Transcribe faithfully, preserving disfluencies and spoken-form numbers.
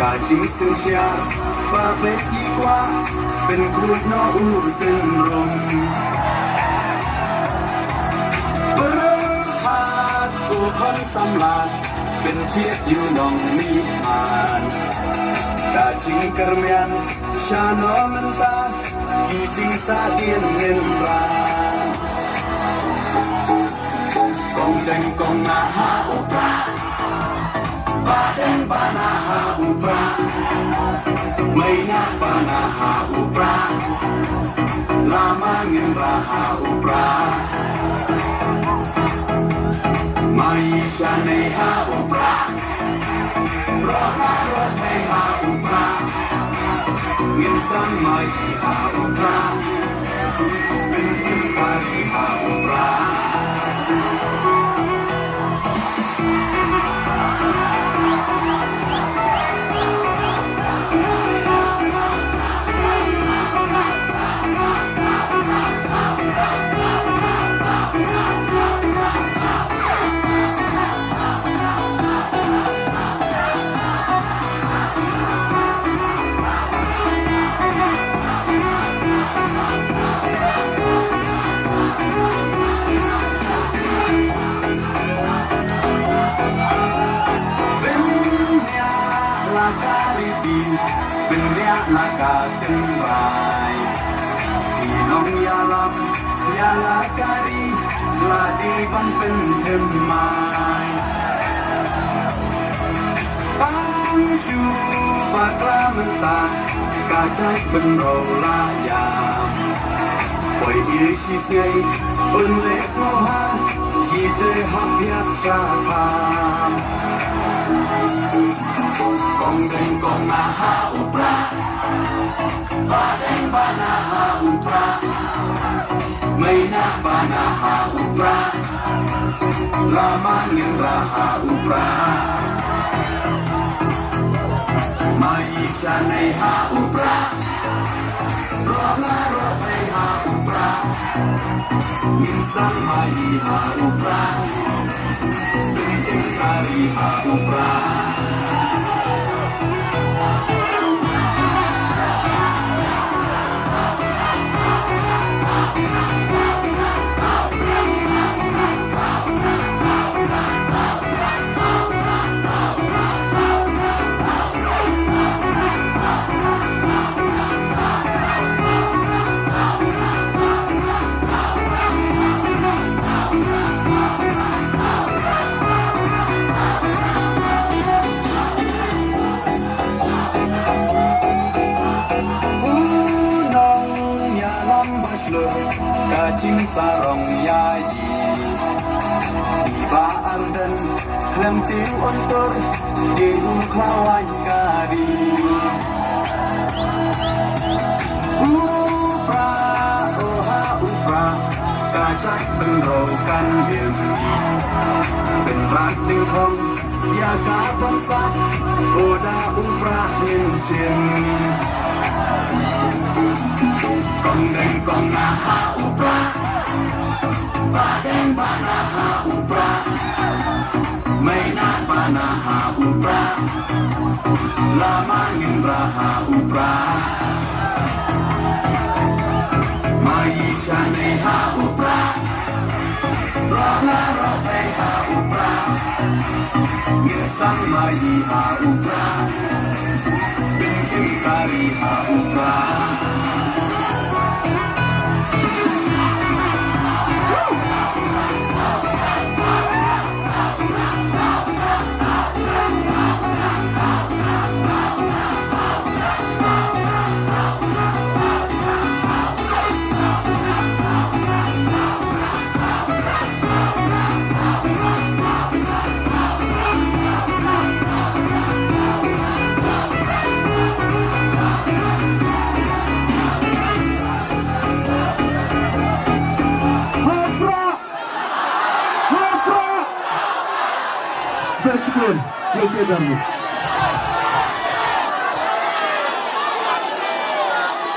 Ka jingsynshar ba peit ki kwah pynkhuid noh u synrum. Pyrkhat ko khun samla pynjied ïa u nongmihman. Ka jingkyrmen shano mynta ki jingsahdien lynra. Kong deng kong nah ha u prah. Ba deng ba nah ha u prah. Mei nah ba nah ha u prah. Lama ngin rah ha u prah. Mei sha nei ha u prah. Roh na roh nei ha u prah. Ngin sang mei ha u prah. Ngin sang mei ha u prah. Bniah la ka riti, bniah la ka tynrai. Ki nongïalam ïa la ka ri la dei ban pynthymmai. Tang shu bakla mynta ka jait bynriew la ïam. Poi ïa shisnei un leh sngewbha ki te hap ïa shakham. Kong deng kong nah ha u prah. Ba deng ba nah ha u prah. Mei nah ba nah ha u prah. Lama ngin rah ha u prah. Mei sha nei ha u prah. Roh na roh nei ha u prah. Ngin sang mei ha u prah. Ngin kari ha u prah. U nongïalam ba shlur ka jingsarong ïa i. I Bah Ardent khlem tieng un tur dei u khlawait ka ri. U prah, oh ha u prah, ka jait bynriew kan im. Pynrah ding khong ïa ka bynta, oh da u prah ngin shim. Kong deng kong nah ha u prah. Ba deng ba nah ha u prah. Mei nah ba nah ha u prah. Lama ngin rah ha u prah. Mei sha nei ha u prah. Roh na roh nei ha u prah. Ngin sang mei ha u prah. Ngin kari ha u prah. Ha u prah! Ha u prah! Best friend, yes, Adam.